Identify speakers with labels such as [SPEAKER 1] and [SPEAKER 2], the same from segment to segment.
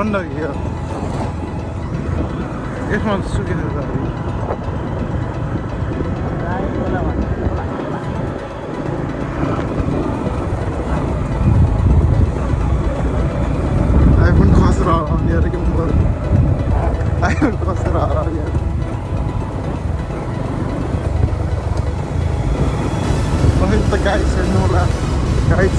[SPEAKER 1] गण्डकी हो यसमा सुकेको छ आइफोन खसेर हराउने अरे के म आइफोन खसेर हराउने अरे त गाइस हेर्नु होला गाइस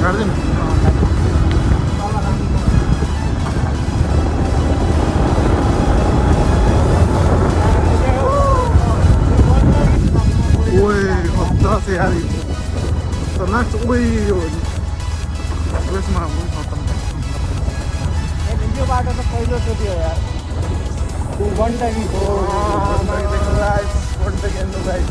[SPEAKER 1] गार्दैन से यार तो ना वही हो उसमा पनि खतम
[SPEAKER 2] ए भिडियो बाटो त पहिलो चोटि हो यार गण्डकी हो
[SPEAKER 1] गण्डकी हेर्नु गाइस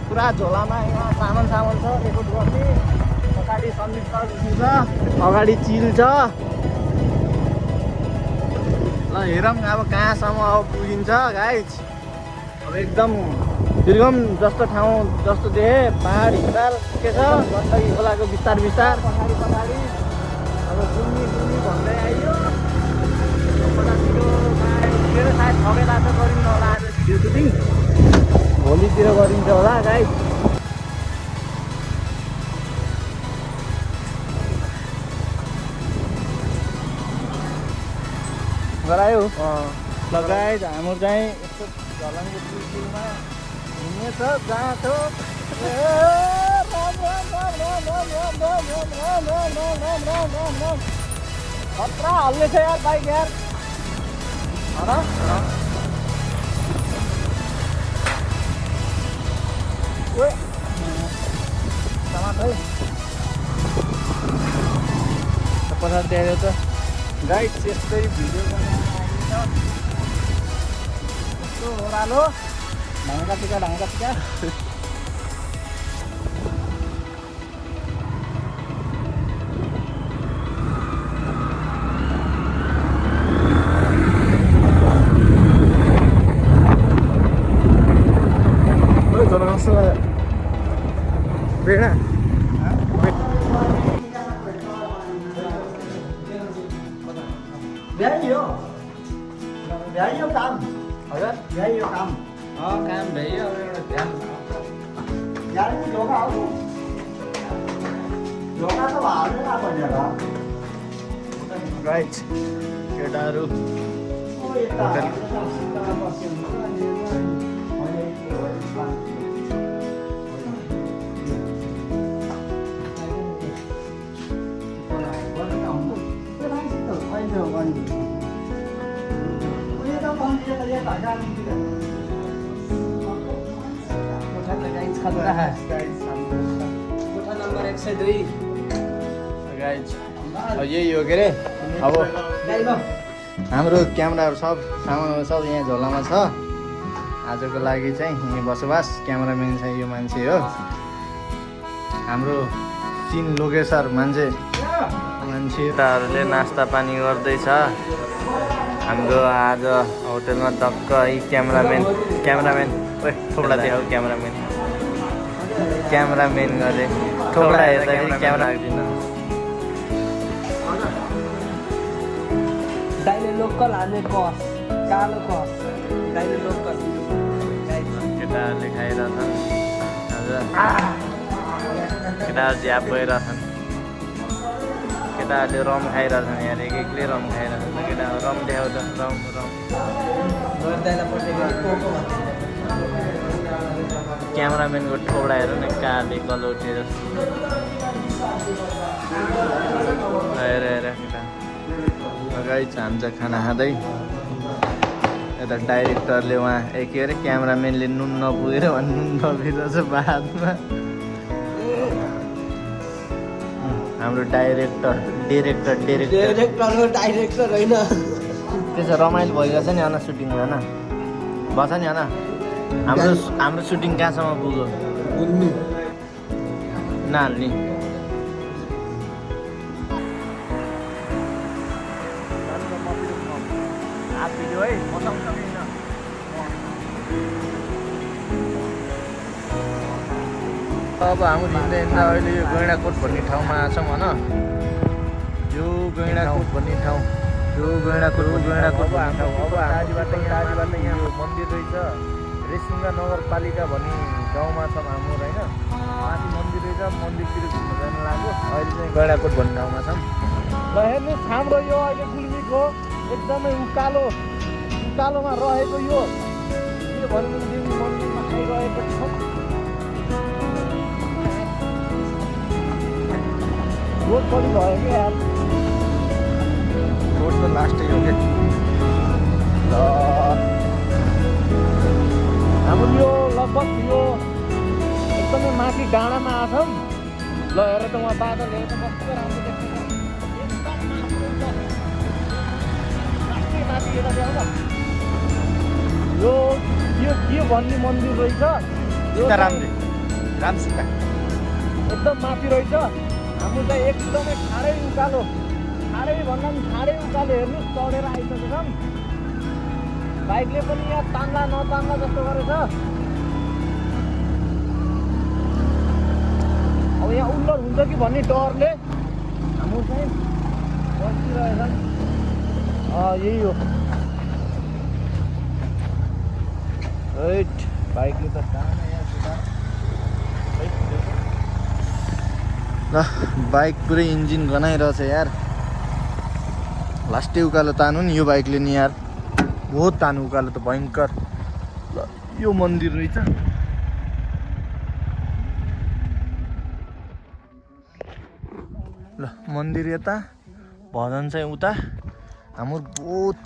[SPEAKER 1] पुरा झोलामा यहाँ सामान छ रेकर्ड गर्ने अगाडि सन्दीप सर छ अगाडि चिल छ ल हेरौँ अब कहाँसम्म अब पुगिन्छ गाइज अब एकदम दुर्गम जस्तो ठाउँ जस्तो देखे पहाड हिमाल के छ गण्डकी खोलाको बिस्तार बिस्तार पछाडि पछाडि अब घुम्ने भन्दै आइयो मेरो सायद 6 बेला त गरिन्छ होला आज भिडियो सुटिङ भोलितिर गरिन्छ होला गाइस गरायो ल गाइस हाम्रो चाहिँ यस्तो झलनको पुलमा घुम्ने छ जहाँ छ खतरा हल्ने छ यार बाइक यार पछाडि त्यहाँ त गाइड यस्तै भिडियो बनाएर यस्तो ओह्रालो ढाङ्गा टिका बेड़ा भ्याइयो काम हजुर भ्याइयो काम काम भ्याइयो अब एउटा ध्यान ढोका हो ढोका त हाल्दैन भनेर राइट केटाहरू नम्बर 102 यही हो के अरे अब हाम्रो क्यामेराहरू सब सामानहरू सब यहाँ झोलामा छ आजको लागि चाहिँ यहाँ बसोबास क्यामेराम्यान चाहिँ यो मान्छे हो हाम्रो सिन लोकेसर मान्छेहरूले नास्ता पानी गर्दैछ हाम्रो आज होटलमा टक्क यी क्यामेराम्यान थोपडा दियो क्यामेराम्यान गरे थोपडा हेर्दाखेरि क्यामेरा राख्दिन
[SPEAKER 2] दाइले लोकल हाल्ने कस कालो कस दाइले लोकल
[SPEAKER 1] केटाहरूले खाइरहेछन् हजुर केटाहरू झ्याप भइरहेछन् केटाहरूले रम खाइरहेछन् यहाँ एक एकले रम खाइरहेछन् केटा रम देखाउ त रम क्यामराम्यानको ठोडा हेर न काले कलौटे जस्तो हेर हेर केटा अगाडि चाहन्छ खाना खाँदै यता डाइरेक्टरले उहाँ के अरे क्यामराम्यानले नुन नपुगेर नुन नपुगिरहेछ बादमा हाम्रो डाइरेक्टर होइन त्यसो रमाइलो भइरहेछ नि अन सुटिङमा होइन बस नि होइन हाम्रो सुटिङ कहाँसम्म पुग्यो नहाल्ने है अब हाम्रो हिँड्दा हिँड्दा अहिले यो गैँडाकोट भन्ने ठाउँमा आछौँ होइन यो गैँडाकोट भन्ने ठाउँ यो गैँडाकोट दारीबाट यहाँ मन्दिर रहेछ रेसुङ्गा नगरपालिका भन्ने गाउँमा छ हाम्रो होइन माथि मन्दिर रहेछ मन्दिरतिर घुम्न जान लाग्यो अहिले चाहिँ गैँडाकोट भन्ने ठाउँमा छौँ र हेर्नुहोस् हाम्रो यो अहिले गुल्मीको एकदमै उकालोमा रहेको यो भन्ने मन्दिरमा आइरहेको छ रोड पनि भयो क्या यार रोड त लास्टै हो क्या ल हाम्रो यो लगभग यो एकदमै माथि डाँडामा आछौँ ल हेर त उहाँ बादल हेर त कस्तो राम्रो देख्छ माथि हेर ल्याउन यो के भन्ने मन्दिर रहेछ राम सीता एकदम माथि रहेछ हाम्रो चाहिँ एकदमै ठाडै उकालो भन्दा पनि ठाडै उकालो हेर्नुहोस् चढेर आइसकेछौँ बाइकले पनि यहाँ तान्ला नतान्ला जस्तो गरेछ अब यहाँ उल्लर हुन्छ कि भन्ने डरले हाम्रो चाहिँ बसिरहेछन् यही हो बाइकले त ल बाइक पुरै इन्जिन गनाइरहेछ यार लास्टै उकालो तानु नि यो बाइकले नि यार बहुत तानु उकालो त भयङ्कर ल यो मन्दिर रहेछ ल मन्दिर यता भजन चाहिँ उता हाम्रो बहुत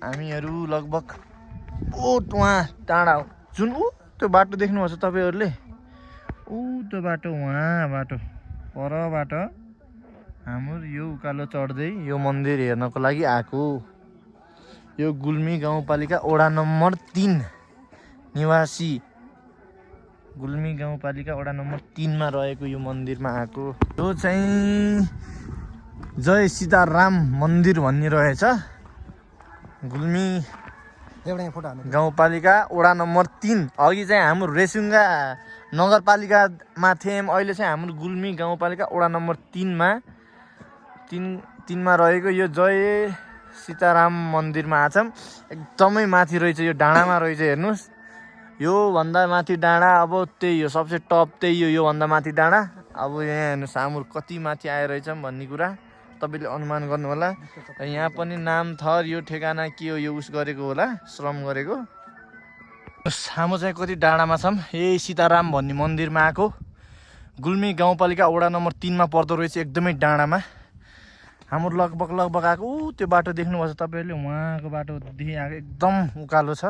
[SPEAKER 1] हामीहरू लगभग बहुत वहाँ टाढा हो जुन त्यो बाटो देख्नुहुन्छ तपाईँहरूले त्यो बाटो वहाँ बाटो परबाट हाम्रो यो उकालो चढ्दै यो मन्दिर हेर्नको लागि आएको यो गुल्मी गाउँपालिका वडा नम्बर 3 निवासी गुल्मी गाउँपालिका वडा नम्बर 3 मा रहेको यो मन्दिरमा आएको यो चाहिँ जय सीताराम मन्दिर भन्ने रहेछ गुल्मी गाउँपालिका वडा नम्बर 3 अघि चाहिँ हाम्रो रेसुङ्गा नगरपालिकामा थियौँ अहिले चाहिँ हाम्रो गुल्मी गाउँपालिका वडा नम्बर 3 मा 3 मा रहेको यो जय सीताराम मन्दिरमा आछौँ एकदमै माथि रहेछ यो डाँडामा रहेछ हेर्नुहोस् यो भन्दा माथि डाँडा अब त्यही हो सबसे टप त्यही हो यो भन्दा माथि डाँडा अब यहाँ हेर्नुहोस् हाम्रो कति माथि आइरहेछौँ भन्ने कुरा तपाईँले अनुमान गर्नु होला यहाँ पनि नाम थर यो ठेगाना के हो यो उस गरेको होला श्रम गरेको हाम्रो चाहिँ कति डाँडामा छौँ यही सीताराम भन्ने मन्दिरमा आएको गुल्मी गाउँपालिका वडा नम्बर 3 मा पर्दो रहेछ एकदमै डाँडामा हाम्रो लगभग आएको त्यो बाटो देख्नुभएको छ तपाईँहरूले उहाँको बाटोदेखि आएको एकदम उकालो छ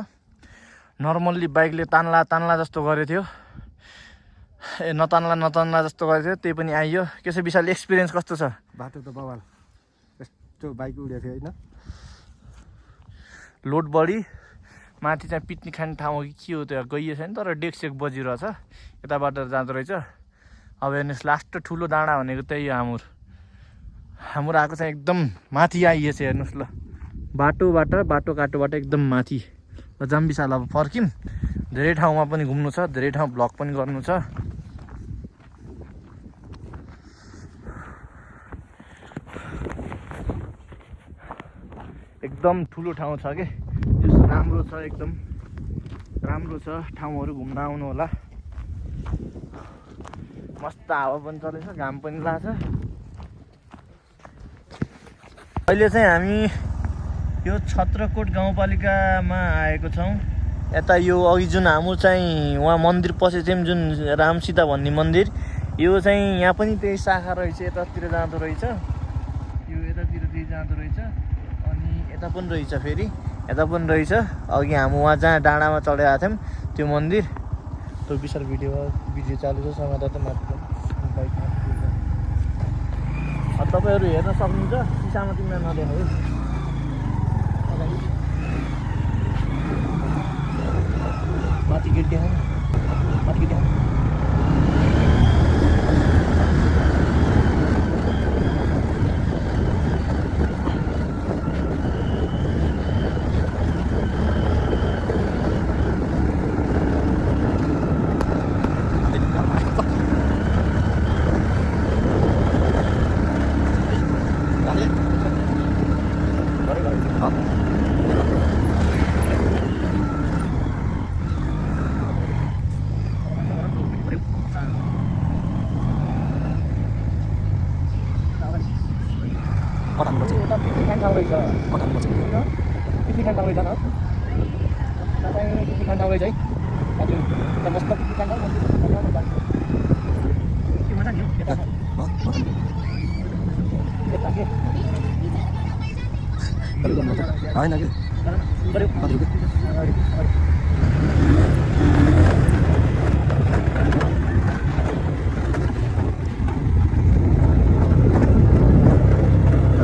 [SPEAKER 1] नर्मल्ली बाइकले तान्ला जस्तो गरेको थियो नतान्ला जस्तो गरेको थियो त्यही पनि आइयो के छ विशाल एक्सपिरियन्स कस्तो छ
[SPEAKER 2] बाटो त बवाल यस्तो बाइक उडेको थियो होइन
[SPEAKER 1] लोड बढी माथि चाहिँ पिकनिक खाने ठाउँ हो कि के हो त्यो गइयो छैन तर डेकसेक बजिरहेछ यताबाट जाँदो रहेछ अब हेर्नुहोस् लास्ट ठुलो डाँडा भनेको त्यही हो हाम्रो आएको चाहिँ एकदम माथि आइएछ हेर्नुहोस् ल बाटो काटोबाट एकदम माथि ल जाम विशाल अब फर्किम धेरै ठाउँमा पनि घुम्नु छ धेरै ठाउँ भ्लग पनि गर्नु छ एकदम ठुलो ठाउँ छ के राम्रो छ एकदम राम्रो छ ठाउँहरू घुम्न आउनु होला मस्त हावा पनि चलेछ घाम पनि लाग्छ अहिले चाहिँ हामी यो छत्रकोट गाउँपालिकामा आएको छौँ। यता यो अघि जुन हाम्रो चाहिँ उहाँ मन्दिर पसेको थियौँ जुन राम सीता भन्ने मन्दिर, यो चाहिँ यहाँ पनि त्यही शाखा रहेछ, यतातिर जाँदो रहेछ, यो यतातिर त्यही जाँदो रहेछ, अनि यता पनि रहेछ, फेरि यता पनि रहेछ। अघि हामी उहाँ जहाँ डाँडामा चढेर आएको थियौँ त्यो मन्दिर, त्यो विशाल भिडियो चालु छ, समाधान त माथि बाइकमा। तपाईँहरू हेर्न सक्नुहुन्छ, सिसामा तिमीलाई नदेखाऊ है। माथि गेट देखाउनु, माथि गेट देखाउनु।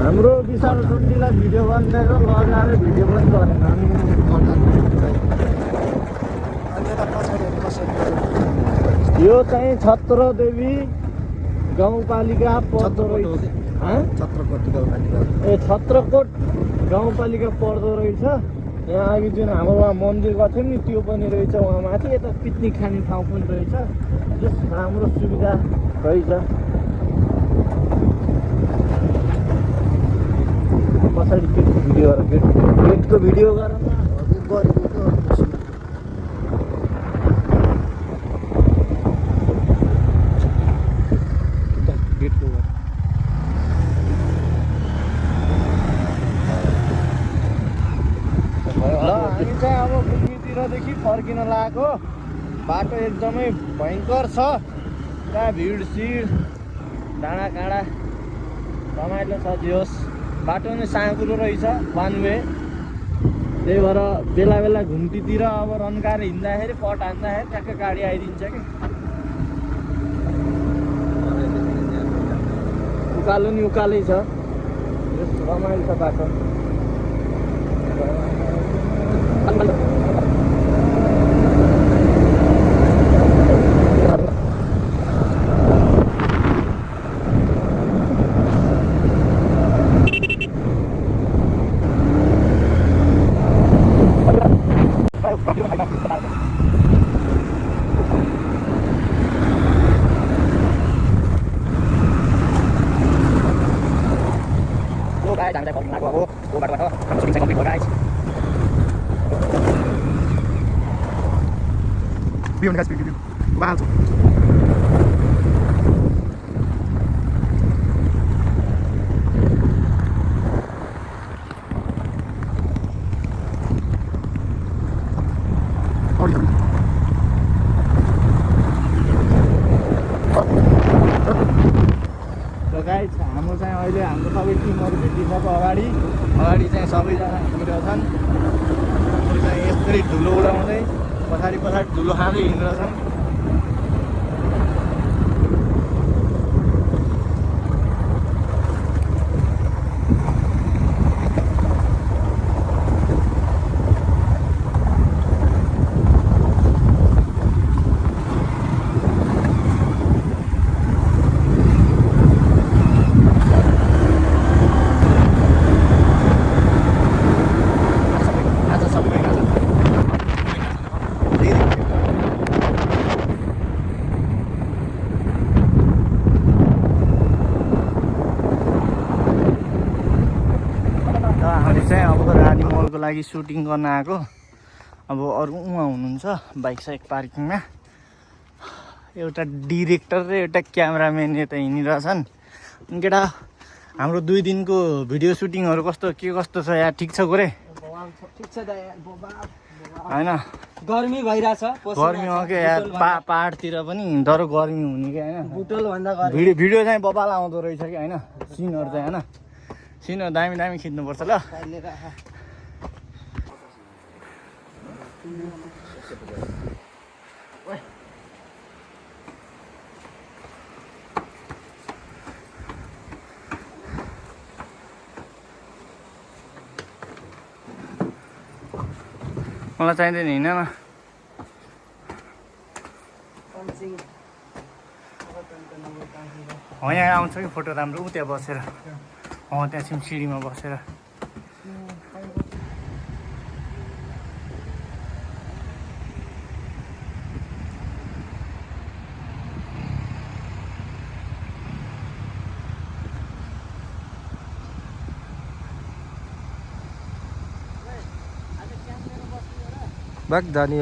[SPEAKER 1] हाम्रो विशाल सुन्टीलाई भिडियो बनाएर लगाएर भिडियो पनि गरेन। यो चाहिँ छत्रदेवी गाउँपालिका पर्दो रहेछ। छत्रकोट गाउँपालिका पर्दो रहेछ। यहाँ अघि जुन हाम्रो उहाँ मन्दिर गएको थियौँ नि त्यो पनि रहेछ उहाँ माथि। यता पिकनिक खाने ठाउँ पनि रहेछ, जस राम्रो सुविधा रहेछ। पछाडि गेटको भिडियो गर, गेटको भिडियो गर न गरेको गेटको गर। ल हामी चाहिँ अब कुकुरतिरदेखि फर्किन लागेको। बाटो एकदमै भयङ्कर छ, पुरा भिडसिड, डाँडाकाँडा रमाइलो छ। जे होस् बाटो नै साँघुरो रहेछ, वान वे। त्यही भएर बेला बेला घुम्तीतिर अब रन्काएर हिँड्दाखेरि पट हान्दाखेरि ट्याक्कै गाडी आइदिन्छ कि। उकालो नि उकालै छ, रमाइलो छ बाटो। हाम्रो चाहिँ अहिले हाम्रो सबै टिमहरू भेटिसक्यो। अगाडि चाहिँ सबैजना हिँडिरहेछन्। चाहिँ यसरी धुलो उडाउँदै पछाडि धुलो खाँदै हिँडिरहेछन्। लागि सुटिङ गर्न आएको। अब अरू उहाँ हुनुहुन्छ बाइक साइक पार्किङमा, एउटा डिरेक्टर र एउटा क्यामेराम्यान यता हिँडिरहेछन्। केटा हाम्रो 2 दिनको भिडियो सुटिङहरू कस्तो छ यार ठिक छ गोरे
[SPEAKER 2] ठिक छ त यार
[SPEAKER 1] हैन
[SPEAKER 2] गर्मी भइराछ
[SPEAKER 1] गर्मी हो के यार पहाडतिर पनि डर गर्मी हुने के हैन
[SPEAKER 2] बुटल भन्दा गर्मी
[SPEAKER 1] भिडियो चाहिँ बबाल आउँदो रहेछ कि हैन सिनहरु चाहिँ हैन सिनहरु दामी दामी खिच्नु पर्छ ल मलाई चाहिँदैन हिँड न यहाँ आउँछ कि फोटो राम्रो उ त्यहाँ बसेर त्यहाँ सिम सिँढीमा बसेर
[SPEAKER 2] बाग जाने